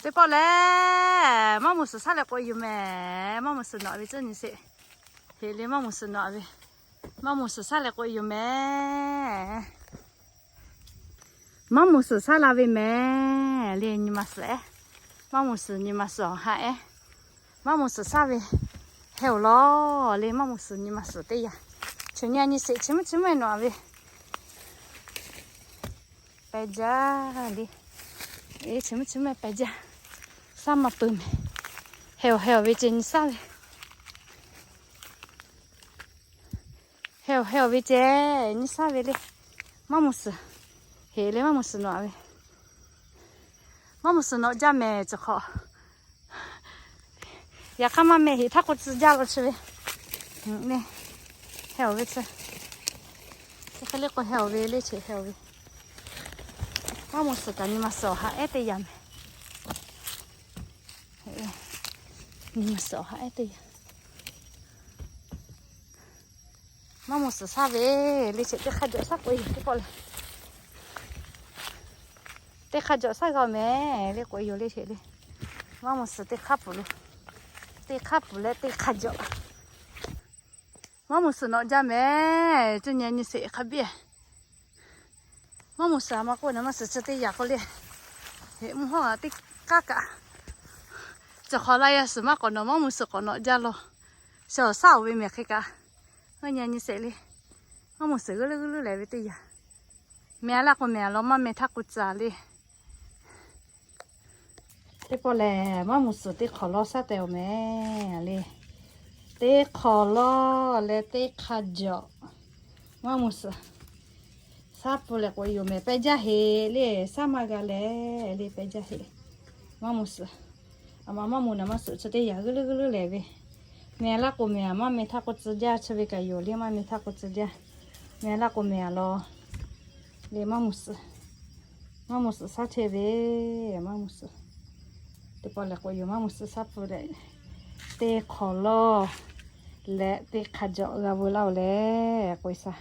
Teˇ pawˆ lehˬ, maˇ moˍ suhˍ shaˉ leh k'oꞈ e yoˬ mehˍ. Maˇ moˍ suhˍ nawꞈ ve tcuhˉ nyi sheˍ. Heˍ le maˇ moˍ suhˍ nawꞈ ve. Maˇ moˍ suhˍ shaˉ leh k'oꞈ e yoˬ mehˍ. Maˇ moˍ suhˍ shaˉ la ve mehˍ le, nyi ma suhˍ ehˉ. Maˇ moˍ suhˍ nyi ma suhˍ awˬ ha ehˉ. Maˇ moˍ suhˍ shaˉ ve heh awˬ lawˬ le, maˇ moˍ suhˍ nyi ma suhˍ teˇ yanˇ. Chi nyi nyi sheˍ, chi mvuhˇ chi mvuhˇ nawꞈ ve. Pehˬ jaˇ le. Eˬ, chi mvuhˇ chi mvuhˇ pehˬ jaˇ. Shaˉ maˇ peuˬ mehˍ. Heh awˬ heh awˬ ve ceh nyi shaˉ ve. Heh awˬ heh awˬ ve ceh nyi shaˉ ve le. Maˇ moˍ suhˍ. Heˍ le maˇ moˍ suhˍ nawꞈ ve. Maˇ moˍ suhˍ nawꞈ jaˇ mehˍ cawˬ hk'awꞈ. Yaꞈ hk'aˇ maˇ meh heˍ htaˇ k'o tcuh jaˇ law chi ve. Heh awˬ ve tcuh. Chi hk'e le k'o heh awˬ ve le, cheꞈ heh awˬ ve. Maˇ moˍ suhˍ kaꞈ nyi ma suhˍ awˬ ha ehˉ teˇ yanˇ mehˍ. Nyi ma suhˍ awˬ ha ehˉ teˇ yanˇ. Maˇ moˍ suhˍ shaˉ ve le, cheꞈ teˇ hk'a jawꞈ shaˉ k'oꞈ e yoˬ teˇ pawˆ lehˬ. Teˇ hk'a jawꞈ shaˉ g'a mehˍ le k'oꞈ e yoˬ le, cheꞈ le. Maˇ moˍ suhˍ teˇ hk'aˇ pfuhˍ lo. Teˇ hk'aˇ pfuhˍ leh teˇ hk'a jawꞈ. Maˇ moˍ suhˍ nawꞈ jaˇ mehˍ, cuˇ nyi nyi sheˍ hk'a biˇ. Maˇ moˍ suhˍ a ma k'oˆ na maˇ suhˍ chi teˇ yanˇ k'oˆ le. Heˍ mvuhˇ hawˉ teˇ k'aˉ kaꞈ. Cawˬ hk'awꞈ la yaˇ suhˍ maˇ k'awꞈ nawꞈ, maˇ moˍ suhˍ k'awꞈ nawꁞ jaˇ law. Shaˍ awˬ shaˉ oˬ ve mehˍ hk'e kaꞈ. Maˇ nyi nyi sheˍ le. Maˇ moˍ suhˍ g'euˆ leuˉ g'euˆ leuˉ lehˬ ve teˇ yanˇ. Meh a laˇ k'o meh a law, maˇ meh htaˇ k'o tcuh le. Teˇ pawˆ lehˬ, maˇ moˍ suhˍ teˇ hk'awꞈ lawˇ shaˉ teh awˬ mehˍ le. Teˇ hk'awꞈ lawˇ leh teˇ hk'a jawꞈ. Maˇ moˍ suhˍ shaˉ pfuhˍ leh k'oꞈ e yoˬ mehˍ, pehˬ jaˇ heˍ le, shaˉ maˇ g'a leh le, pehˬ jaˇ heˍ. Maˇ moˍ suhˍ. A ma maˇ moˍ na maˇ suhˍ chi teˇ yanˇ g'euˆ leuˉ g'euˆ leuˉ lehˬ ve. Meh a laˇ k'o meh a, maˇ meh htaˇ k'o tcuh jaˇ, chi ve kaꞈ yoˬ le, maˇ meh htaˇ k'o tcuh jaˇ. Meh a laˇ k'o meh a law. Le maˇ moˍ suhˍ. Maˇ moˍ suhˍ shaˉ chehˇ ve. Maˇ moˍ suhˍ. Teˇ pawˆ lehˬ k'oꞈ e yoˬ, maˇ moˍ suhˍ shaˉ pfuhˍ leh teˇ hk'awꞈ lawˇ leh teˇ hk'a jawꞈ g'a veu laˇ oˬ leh k'oꞈ e shaˍ.